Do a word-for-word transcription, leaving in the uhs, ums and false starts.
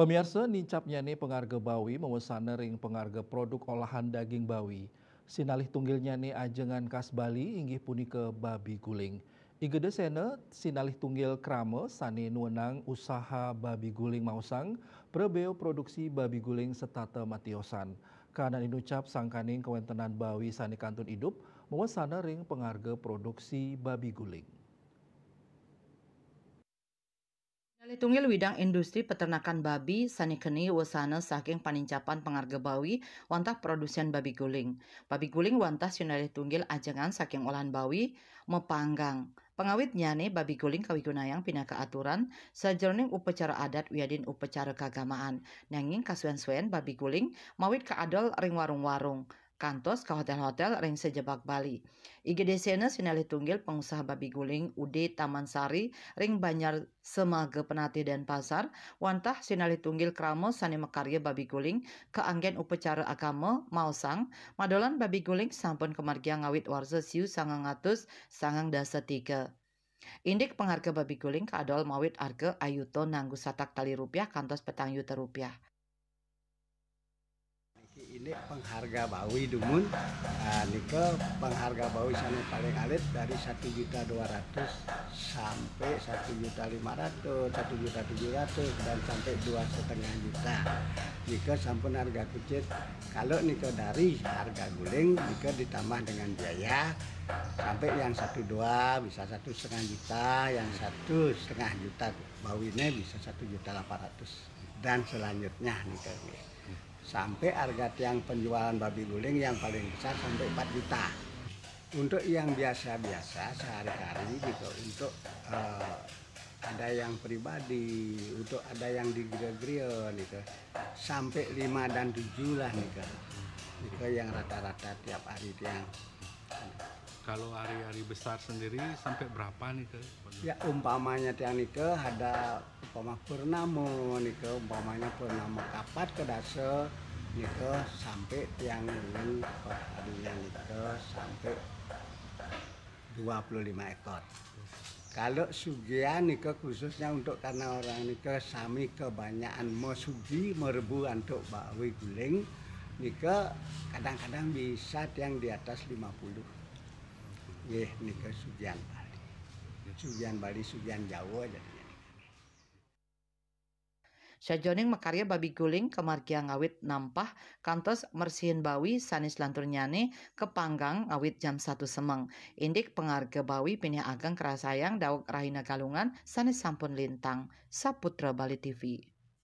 Pamiarsa, nincapnyané pangarga bawi mawesana ring pangarga produk olahan daging bawi. Sinalih tunggilnyané ajengan khas Bali inggih punika babi guling. I Gede Sena sinalih tunggil krama sané nuenang usaha babi guling maosang, prabéa produksi babi guling setata matiosan. Kaanggén inucap sangkaning kawéntenan bawi sané kantun idup, mawesana ring pangarga produksi babi guling. Sinalih tunggil widang industri peternakan babi sané keni wesana saking panincapan pangarga bawi wantah produsen babi guling. Babi guling wantah sinalih tunggil ajengan saking olahan bawi mapanggang. Pangawitnyané babi guling kawigunayang pinaka aturan sajeroning upacara adat wiadin upacara kagamaan. Nanging kasuén-suén babi guling mawit kaadol ring warung-warung kantos ka hotél-hotél ring sajebag Bali. I Gede Sena sinalih tunggil pangusaha babi guling Ude Taman Sari ring Banjar Semaga Penatih Denpasar, wantah sinalih tunggil krama sané makarya babi guling kaanggén upacara agama maosang, madolan babi guling sampun kamargiang ngawit warsa siu sangang atus sangang dasa tiga. Indik pangarga babi guling kaadol mawit arga ayuta nanggu satak tali rupiah kantos petang yuta rupiah. Niki indik pangharga bawi dumun. Ah, nika pangharga bawi sané paling alit dari satu juta dua ratus sampai satu juta lima ratus, satu juta tujuh ratus, dan sampai dua setengah juta. Nika sampun harga kucit. Kalau nika dari harga guling, nika ditambah dengan biaya sampai yang satu dua bisa satu setengah juta, yang satu setengah juta bawiné bisa satu juta delapan ratus dan selanjutnya nika nggih. Sampai harga tiang penjualan babi guling yang paling besar sampai empat juta. Untuk yang biasa-biasa sehari-hari gitu, untuk eh, ada yang pribadi, untuk ada yang di gereja-gereja gitu, sampai lima dan tujuh lah nika. Nika yang rata-rata tiap hari tiang. Kalau hari-hari besar sendiri sampai berapa nih, Kak? Ya, umpamanya tiang nika ada umpama purnama nika, umpamanya purnama kapat ke dasa nika sampai tiang ngen perharinya nika sampai dua puluh lima ekor. Kalau sugihan nika khususnya untuk karena orang nika sami kebanyakan mau sugi merebu antuk bawi guling nika kadang-kadang bisa tiang di atas lima puluh. Nggih, nika sugihan Bali. Sugihan Bali, sugihan Jawa jadinya. Sajeroning makarya babi guling kamargiang ngawit nampah kantos mersihin bawi sané salanturnyané kapanggang ngawit jam satu semeng. Indik pangarga bawi pinih ageng karasayang daweg rahina Galungan sané sampun lintang. Saputra Bali T V.